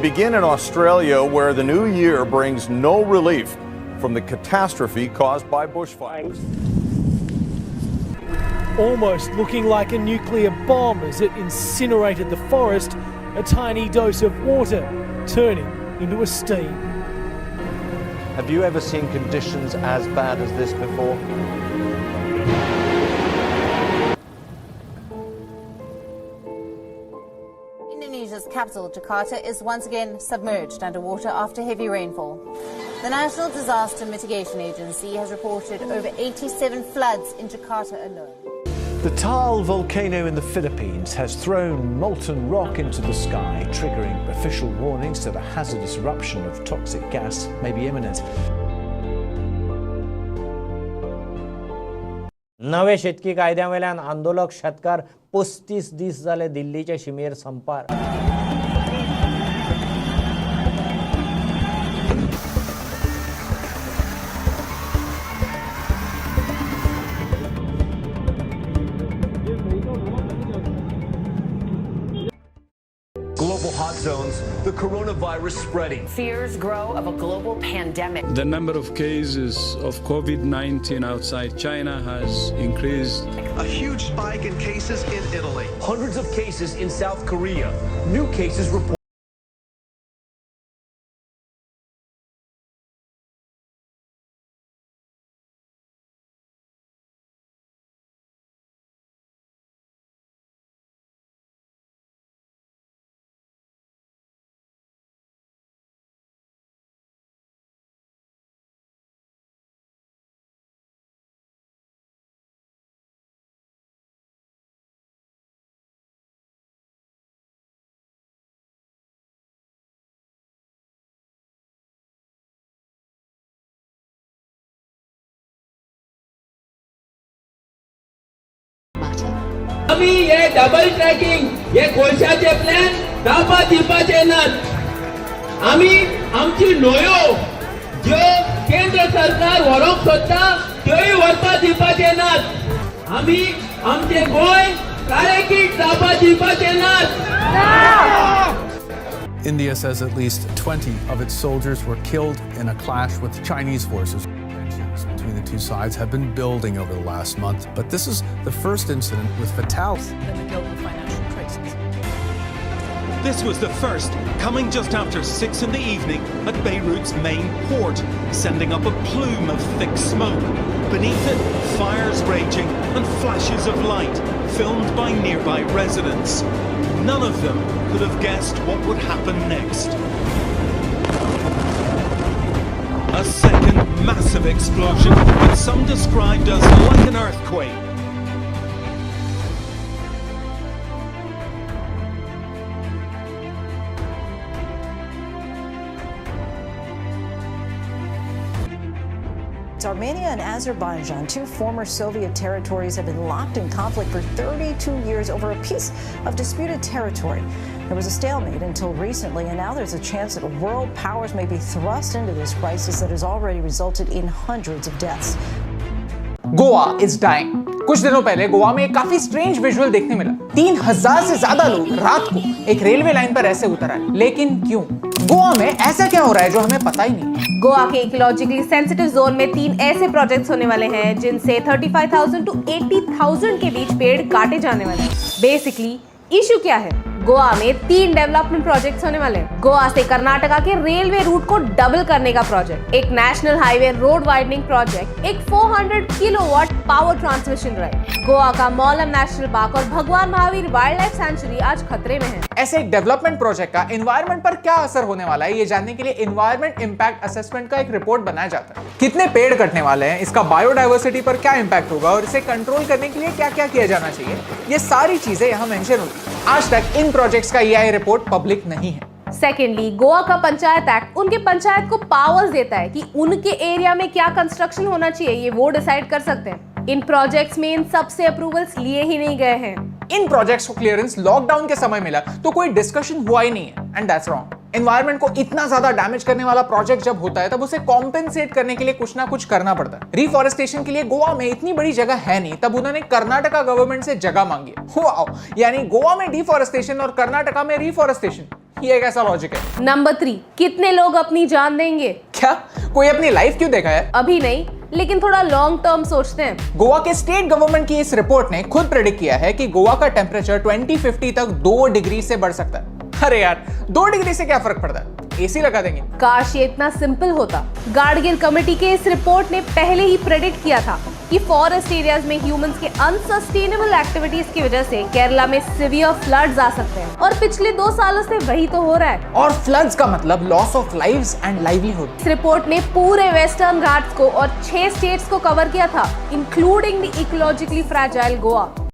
begin in Australia, where the new year brings no relief from the catastrophe caused by bushfires. Almost looking like a nuclear bomb as it incinerated the forest, a tiny dose of water turning into a steam. Have you ever seen conditions as bad as this before? Indonesia's capital, Jakarta, is once again submerged underwater after heavy rainfall. The National Disaster Mitigation Agency has reported over 87 floods in Jakarta alone. The Taal volcano in the Philippines has thrown molten rock into the sky, triggering official warnings that a hazardous eruption of toxic gas may be imminent. नवे शेतकी कायद्या वयल्यान आंदोलक शेतकार 35 दीस जाले दिल्लीचे शिमेर संपार. Global hot zones, the coronavirus spreading. Fears grow of a global pandemic. The number of cases of COVID-19 outside China has increased. A huge spike in cases in Italy. Hundreds of cases in South Korea. New cases reported. आमी हे double tracking हे कोळशाचे plan जावपा दिवपाचे नात. आमी आमची न्हंयो ज्यो केंद्र सरकार व्हरूंक सोदता त्योय व्हरपा दिवपाचे नात. आमी आमचे गोंय काळेकीट जावपा दिवपाचे नात. India says at least 20 of its soldiers were killed in a clash with Chinese forces. Tensions between the two sides have been building over the last month, but this is the first incident with fatalities. Than the global financial crisis. This was the first, coming just after 6 in the evening at Beirut's main port, sending up a plume of thick smoke. Beneath it, fires raging and flashes of light, filmed by nearby residents. None of them could have guessed what would happen next. A second massive explosion that some described as like an earthquake. Armenia and Azerbaijan, two former Soviet territories, have been locked in conflict for 32 years over a piece of disputed territory. There was a stalemate until recently, and now there's a chance that world powers may be thrust into this crisis that has already resulted in hundreds of deaths. Goa is dying. कुछ दिनों पहले गोवा में एक काफी strange visual देखने मिला. 3000 से ज्यादा लोग रात को एक रेलवे लाइन पर ऐसे उतर आए. लेकिन क्यों? गोवा में ऐसा क्या हो रहा है जो हमें पता ही नहीं? Goa K ecologically sensitive John में तीन ऐसे प्रोजेक्ट्स होने वाले हैं, जिनसे 35,000 टू 80,000 के बीच पेड़ काटे जाने वाले हैं. बेसिकली इशू क्या है? गोवा में तीन डेवलपमेंट प्रोजेक्ट्स होने वाले हैं. गोवा से कर्नाटका के रेलवे रूट को डबल करने का प्रोजेक्ट, एक national highway road widening project, एक 400 kilowatt power transmission line. Goa का मौलम नेशनल पार्क और भगवान महावीर वाइल्ड लाइफ सेंचुरी आज खतरे में है. ऐसे एक डेवलपमेंट प्रोजेक्ट का एनवायरमेंट पर क्या असर होने वाला है, ये जानने के लिए एनवायरमेंट इंपैक्ट असेसमेंट का एक रिपोर्ट बनाया जाता है. कितने पेड़ कटने वाले हैं, इसका बायोडाइवर्सिटी पर क्या इंपैक्ट होगा और इसे कंट्रोल करने के लिए क्या क्या किया जाना चाहिए, ये सारी चीजें यहाँ मेंशन होती है. आज तक इन प्रोजेक्ट्स का ईआईए रिपोर्ट पब्लिक नहीं है. सेकेंडली, गोवा का पंचायत एक्ट उनके पंचायत को पावर्स देता है कि उनके एरिया में क्या कंस्ट्रक्शन होना चाहिए, ये वो डिसाइड कर सकते हैं. इन प्रोजेक्ट्स में इन सबसे अप्रूवल्स लिए ही नहीं गए हैं. इन प्रोजेक्ट्स को क्लियरेंस लॉकडाउन के समय मिला, तो कोई डिस्कशन हुआ ही नहीं है and that's wrong. Environment को इतना ज्यादा डैमेज करने वाला प्रोजेक्ट जब होता है, तब उसे कॉम्पेंसेट करने के लिए कुछ ना कुछ करना पड़ता है. रिफॉरेस्टेशन के लिए गोवा में इतनी बड़ी जगह है नहीं, तब उन्होंने कर्नाटका गवर्नमेंट से जगह मांगी. वाओ, यानी गोवा में डिफॉरेस्टेशन और कर्नाटका में रिफॉरेस्टेशन. ये कैसा लॉजिक है? नंबर 3, कितने लोग अपनी जान देंगे? क्या कोई अपनी लाइफ क्यों देगा यार? अभी नहीं, लेकिन थोड़ा लॉन्ग टर्म सोचते हैं। गोवा के स्टेट गवर्नमेंट की इस रिपोर्ट ने खुद प्रेडिक्ट किया है कि गोवा का टेम्परेचर 2050 तक 2 डिग्री से बढ़ सकता है। अरे यार, 2 डिग्री से क्या फर्क पड़ता है, एसी लगा देंगे। काश ये इतना सिंपल होता। गाडगिल कमेटी के इस रिपोर्ट ने पहले ही प्रेडिक्ट किया था कि फॉरेस्ट एरियाज में ह्यूमंस के अनसस्टेनेबल एक्टिविटीज की वजह से केरला में सिवियर फ्लड्स आ सकते हैं, और पिछले 2 सालों से वही तो हो रहा है। और फ्लड्स का मतलब loss of lives and livelihood. Is report ने पूरे वेस्टर्न घाट्स को और 6 स्टेट्स को कवर किया था, including the ecologically fragile Goa.